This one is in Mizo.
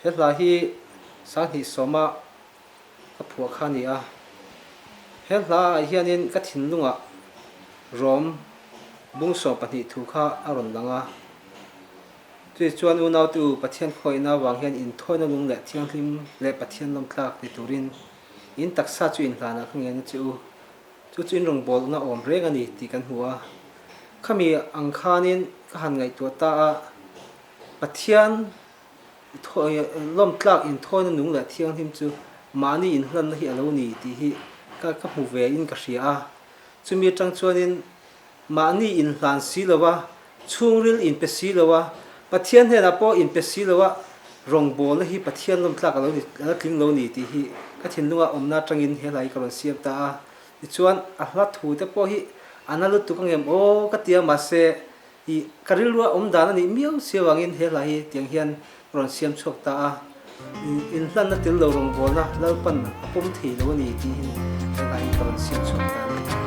He hla hi 2010-a ka phuah kha a ni a. He hlaah hianin ka thinlungah Rom bung 12 thu kha a rawn lang a. Chutih chuan unautu Pathian khawihna avang hian inthawina lung leh thianghlim leh Pathian lawmtlak ni turin in taksa chu inhlanah ka ngen a che u. Chu chu in rawngbawlna awm reng a ni tih kan hmu a. Khami ang khanin ka han ngaihtuah ta a, Pathian lawmtlak inthawina nung leh thianghlim chu mahni inhlanna hi a lo ni tih hi ka ka hmu ve in ka hria a. Chumi atang chuanin mahni inhlan si lo a, chhungril inpe si lo a, Pathian hnenah pawh inpe si lo a, rawngbawlna hi Pathian lawmtlak a lo ni, a la tling lo ni tih hi ka thinlunga awmna atangin he hla hi ka rawn siam ta a. Tichuan a hla thu te pawh hi a na lutuk angem aw ka ti a, mahse I ka rilrua awm dan a nih miau si avangin he hla hi tiang hian ka rawn siam chhuak ta a, inhlanna tel lo rawngbawlna Lalpan a pawm thei lo a ni tiin he hla hi ka rawn siam chhuak ta a ni.